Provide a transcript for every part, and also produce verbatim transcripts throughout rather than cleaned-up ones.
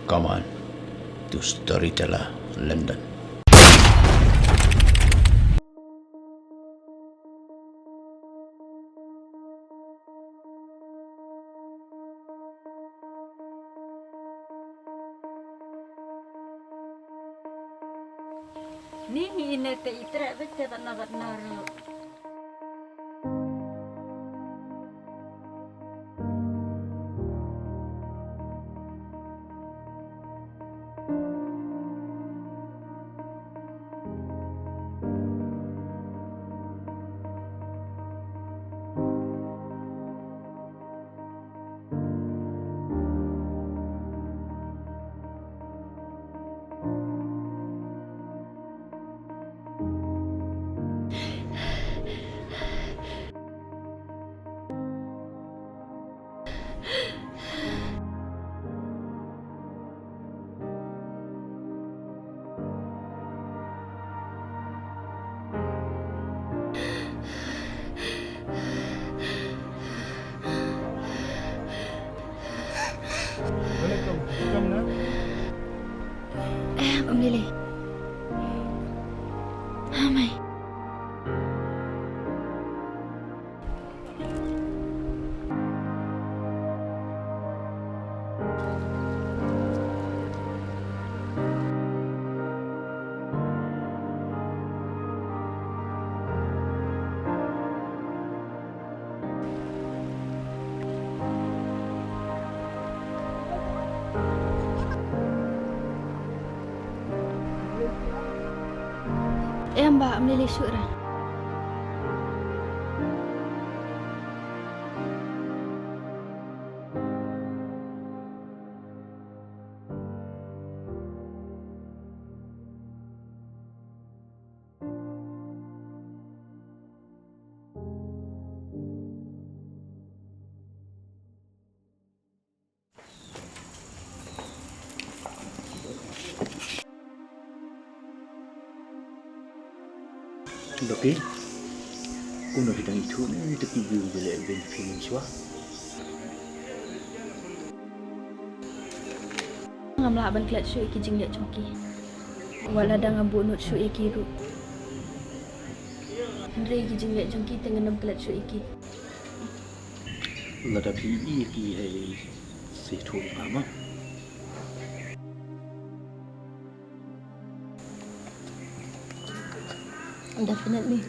Come on to Storyteller London. Ni ngi ine te i treh beit te bad na bad na ruh. Em, Ym Lili. Amai. Em, Bah, Ym Lili shuh ra. Loki, kumno phi dang ithuh ne, ito ki view ba leh ben phi mynshuwa. Ngam lah ban klet shuh ïa ki jingleh jong ki. Wat la dang ngam buh nud shuh ïa ki ruh. Hynrei ki jingleh jong ki te ngan ym klet shuh ïa ki. Lada phi ïohi ïa ki hei sa ïathuh ïa nga mo. Definitely.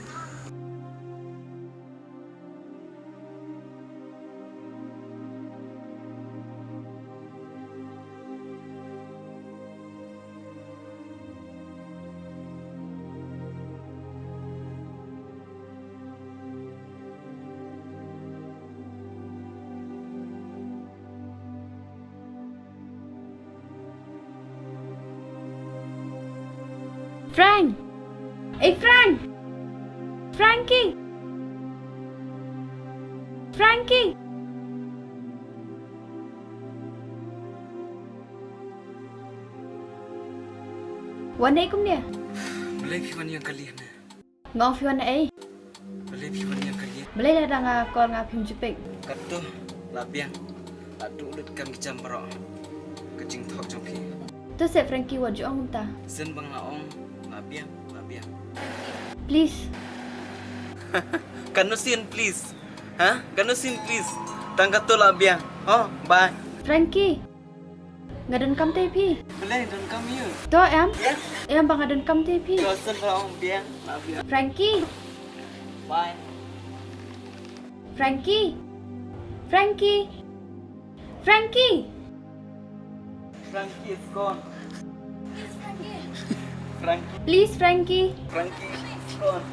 Frank! Ei, Frank! Frankie! Frankie! Wan ei kumne? Balei phi wan ïa nga kali hangne? Nga ong phi wan ei? Balei phi wan ïa nga kali? Balei lada nga call nga phim ju pick? Katto, la biang. La duh lut kam ki jam baroh. Ka jingthok jong phi. To se Frankie, wat ju ong kumta. Shen ba nga la ong la biang, la biang. Please. Katno sien please? Ha? Katno sien please? Tang katto la biang. Oh, bye. Frankie. Nga donkam te phi. Balei donkam ïa u? To em? Em ba nga donkam te phi. To shen ba ong biang, la biang. Frankie. Bye. Frankie. Frankie. Frankie. Frankie is gone. Frankie. Please, Frankie. Frankie is gone.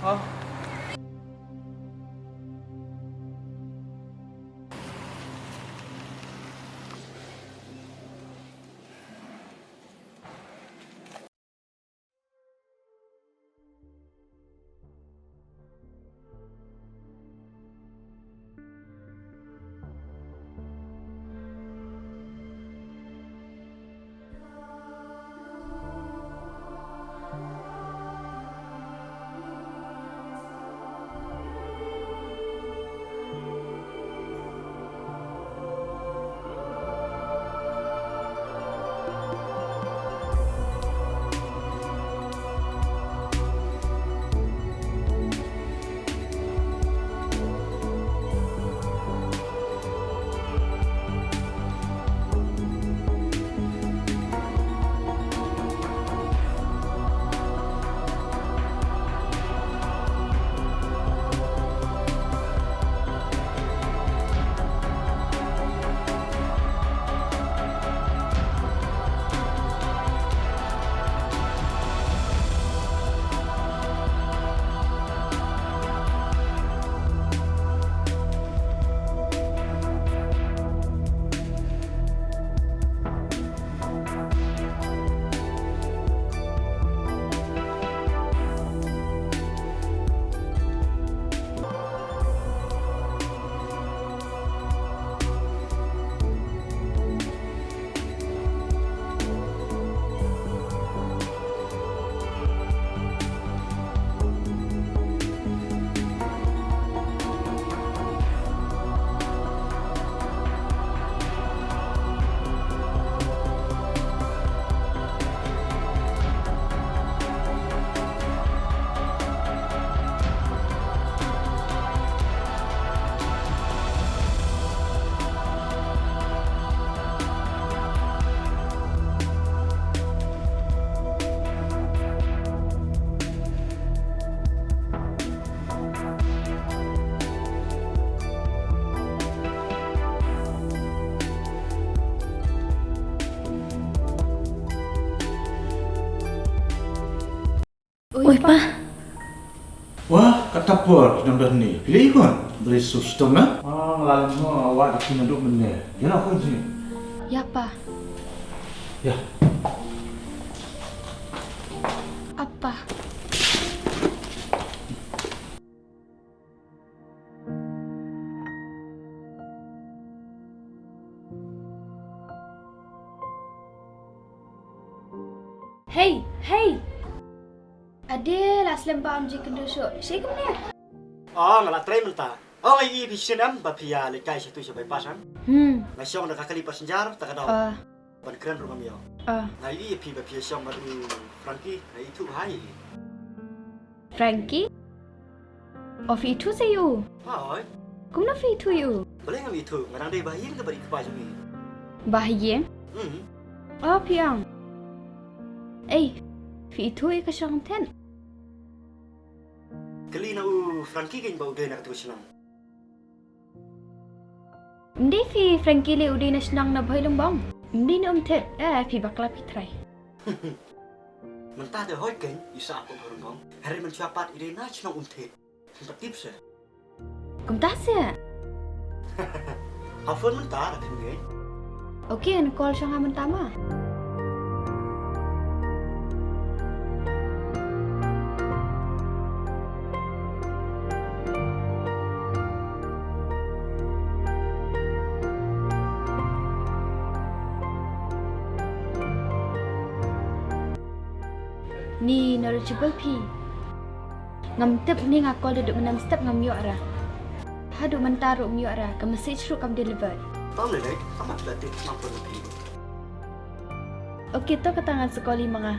Oh. Oi, Pa. Wah, kata por ki nang dah ni. Pilih ikon. Beri sus tong na. Ah, lalu mo awak di sini duk benda. Jangan aku sini. Ya, Pa. Ya. Apa? Hei, hei. Ade la slem ba am ji kyndu shuh. Shi kumne? Oh, nga la trei mynta. Oh, nga i phi shin em ba phi ïa leit kai sha tu sha bypass em. Hmm. Nga shong da ka kali passenger ta ka dau. Ah. Ban kren ruh ngam ïoh. Ah. Nga i phi ba phi ïa shong bad u Frankie, nga ithuh bha ïa i. Frankie? O phi ithuh sa ïa u? Hooid. Kumno phi ithuh ïa u? Balei ngam ithuh, nga dang dei bahaïing da bad i kpa jong i. Bahaïing? Hmm. O phi ong. Ei, phi ithuh ïa ka shong thet? Kylli na u Frankie kein ba u dei na katu ka shnong. Ym dei phi Frankie lei u dei na shnong na Bhoilungbong? Ym dei na Umthet. Eh, phi bakla phi trai. Mynta te hooid kein i sah hapoh Bhoilungbong. Hynrei mynshuwa pat i dei na shnong Umthet. Phi pat tip seh. Kumta seh. Ha phone mynta da phi ngi. Okay, yn call shong ha mynta ma. Ni na reachable phi. Ngam tip ni nga call da duk mynam step ngam ïoh ra. Haduh mynta ruh ym ïoh ra, ka message ruh kam deliver. Tam le dai, amat la tip ngam pun phi. Okay, to kata ngan sa call i ma nga.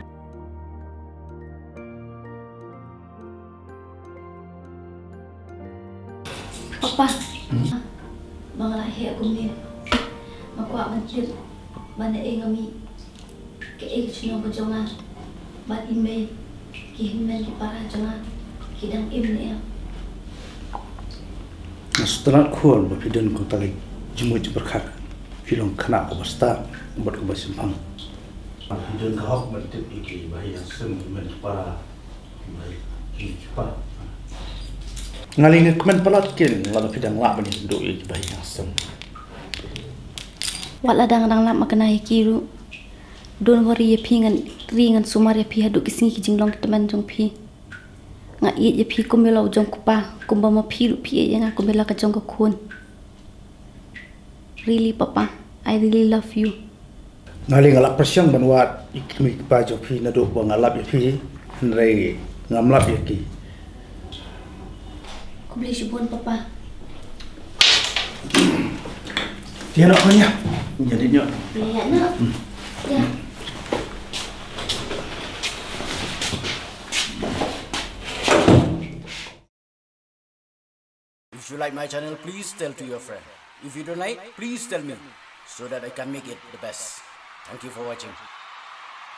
Papa. Hmm? Ba nga la heh kumne. Nga kwah ban tip ba naei nga mih. Kaei ka chnong ka jong nga. Bad i mei. Ki hynmen ki para jong nga. Ki dang im ne em. Nga sngewtynnat khun ba phi don kumta ka jingmut jingpyrkhat. Phi long khynnah kaba stad bad kaba shemphang. Phi don ka hok ban tip ïa ki bahaïing seng, i hynmen i para. Nga lei nga kmen palat kin lada phi dang lah ban ïakynduh ïa ki bahaïing seng. Wat la dang dang lap ma kane ïa ki ruh. Don't worry ïa phi, ngan ri ngan sumar ïa phi haduh ki sngi ki jinglong ki tymmen jong phi. Nga ïeit ïa phi kum ïa la u jong u kpa, kumba ma phi ruh phi ïeit ïa nga kum ïa la ka jong ka khun. Really, Papa, I really love you. Nga lei nga la pyrshang ban wad ïa ki kmie ki kpa jong phi naduh ba nga lap ïa phi, hynrei ngam lap ïa ki. Khublei shibun, Papa. Ïa noh, ïa. Ïa dei noh. Ïa noh. Hmm. Ïa. If you like my channel, please tell to your friend. If you don't like, please tell me, so that I can make it the best. Thank you for watching.